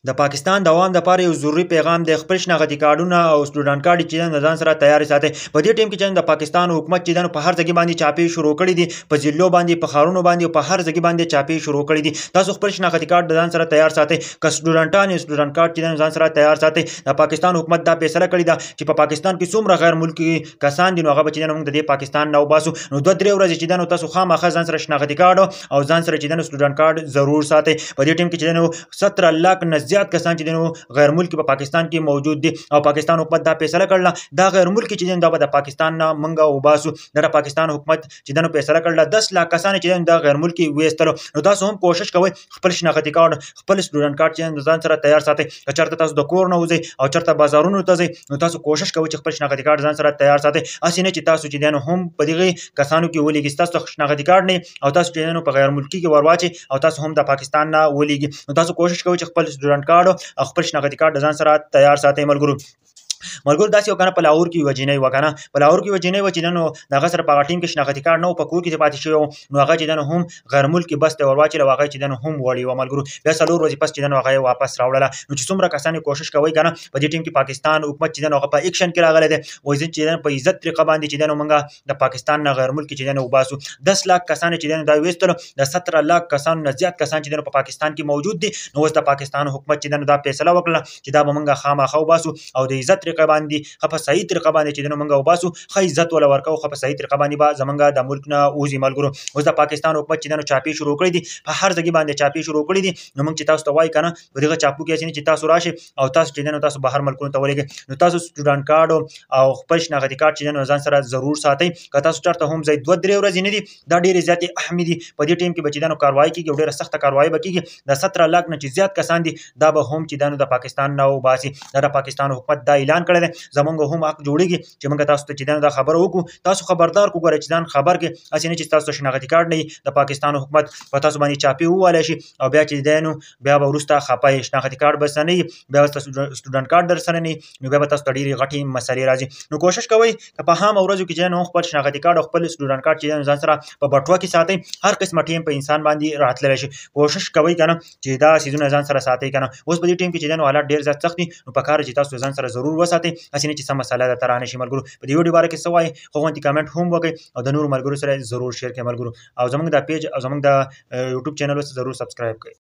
د پاکستان د عوام د پاره یو ضروري پیغام دی. خپل شناختي کارډونه او سټوډنټ کارډ چې د ځان سره تیار ساتي. په دې ټیم کې چې د پاکستان حکومت چې په هر ځای باندې چاپی شروع کړی دي، په ضلعو باندې، په ښارونو باندې، په هر ځای باندې چاپی شروع کړی دي. تاسو خپل شناختي کارډ د ځان سره تیار ساتي، که سټوډنټان سټوډنټ کارډ چې ځان سره تیار ساتي. د پاکستان حکومت دا فیصله کړې ده چې په پاکستان کې څومره غیر ملکي کسان دي نو هغه به چې موږ د دې پاکستان نه وباسو. نو 2-3 ورځې چې تاسو خامخا ځان سره شناختي کارډ او ځان سره چې سټوډنټ کارډ ضرور ساتي. په دې ټیم کې چې 17 لاک نه زیات کسان چې دینو غیر ملکی په پاکستان کې موجود دي او پاکستان حکومت دا فیصله کړله دا غیر ملکی چې دا به د پاکستان نه منګه وباسو. دا پاکستان حکومت چې دنو فیصله کړله 10 لاک کسان چې دا غیر ملکی ویستلو. نو تاسو هم کوشش کوئ خپل شناختي کارت، خپل سټوډنټ کارت چې ځان سره تیار ساتئ. که چېرته تاسو د کور نه وځئ او چېرته بازارونو ته ځئ نو تاسو کوشش کوئ چې خپل شناختي کارت ځان سره تیار ساتئ، هسې نه چې تاسو چې دینو هم په دغه کسانو کې ولېږي، ستاسو شناختي کارت نه او تاسو چې دینو په غیر ملکی کې ورواچي او تاسو هم د پاکستان نه ولېږي. نو تاسو کوشش کوئ چې خپل سټوډنټ کارت او خپل شناختي کارت ځان سره تیار ساتئ. ملګرو داسې وکنه په لاهور کې یوه جینۍ وکنه، په لاهور کې یوه جینۍ وه چې نو د هغه سره په هغه ټیم کې شناختي کارت نه و، په کور کې پاتې شوی و. نو هغه چې هم غیر ملکي بس ته ورواچوله او هغه چې هم وړې وه. ملګرو بیا 4 ورځې پس چې هغه یې واپس راوړله. نو چې څومره کسان یې کوشش کوئ که نه په دې ټیم کې پاکستان حکومت چې هغه په اکشن کې راغلی دی، وایي چې په عزت طریقه باندې چې موږ د پاکستان نه غیر ملکي چې وباسو. 10 لاک کسان چې دا ویستلو، د 17 لاک کسانو نه زیات کسان چې په پاکستان کې موجود دي. نو اوس د پاکستان حکومت چې دا فیصله وکړه چې دا به موږ خامخا وباسو او د عزت طریقه باندې ښه په صحیح طریقه باندې چې موږ وباسو، ښه عزت وله ورکوو، ښه په صحیح طریقه باندې به زمونږ د ملک نه وځي. ملګرو اوس د پاکستان حکومت چې چاپې شروع کړې دي، په هر ځای باندې چاپې شروع کړې دي. نو موږ چې تاسو ته وایي که نه په دغه چاپو کې چې تاسو راشئ او تاسو چې تاسو بهر ملکونو ته ولېږئ، نو تاسو سټوډنټ کارت او خپل شناختي کارت چې ځان سره ضرور ساتئ. که تاسو چېرته هم ځئ 2-3 ورځې نه دي، دا ډېرې زیاتې اهمې دي. په دې ټیم کې به چې کاروایی کېږي او ډېره سخته کاروایی به کېږي. د 17 لاک نه چې زیات کسان دي دا به هم چې د پاکستان نه وباسي. دا د پاکستان حکومت دا اعلان کړی دی. زمونږ هم حق جوړیږي چې موږ تاسو ته چې دا خبره وکړو، تاسو خبردار کو ګورئ چې ځان خبر کړئ، هسې نه چې تاسو شناختي کارت نه د پاکستان حکومت په تاسو باندې چاپې ووالی شي او بیا چې دی نو بیا به وروسته خفه یې، شناختي کارت به سره نه وي، بیا به ستاسو سټوډنټ کارت در سره نه وي، نو بیا به تاسو ته ډېرې غټې مسلې راځي. نو کوشش کوئ که په عامه ورځو کې چې نو خپل شناختي کارت او خپل سټوډنټ کارت چې ځان سره په بټوه کې ساتئ، هر قسمه ټیم په انسان باندې راتللی شي. کوشش کوئ که نه چې دا څیزونه ځان سره ساتئ که نه. اوس په دې ټیم کې چې نو حالات ډېر زیات سخت دي، نو په کار چې تاسو ځان سره ضرور وساتئ، هسې نه چې څه مسله درته رانه شي. ملګرو په دې ویډیو باره کې څه وایي خو غونډې کمنټ هم وکړئ او د نورو ملګرو سره ضرور شیر کړئ. ملګرو او زموږ دا پیج او زموږ دا یوټیوب چینل ضرور سبسکرایب کړئ.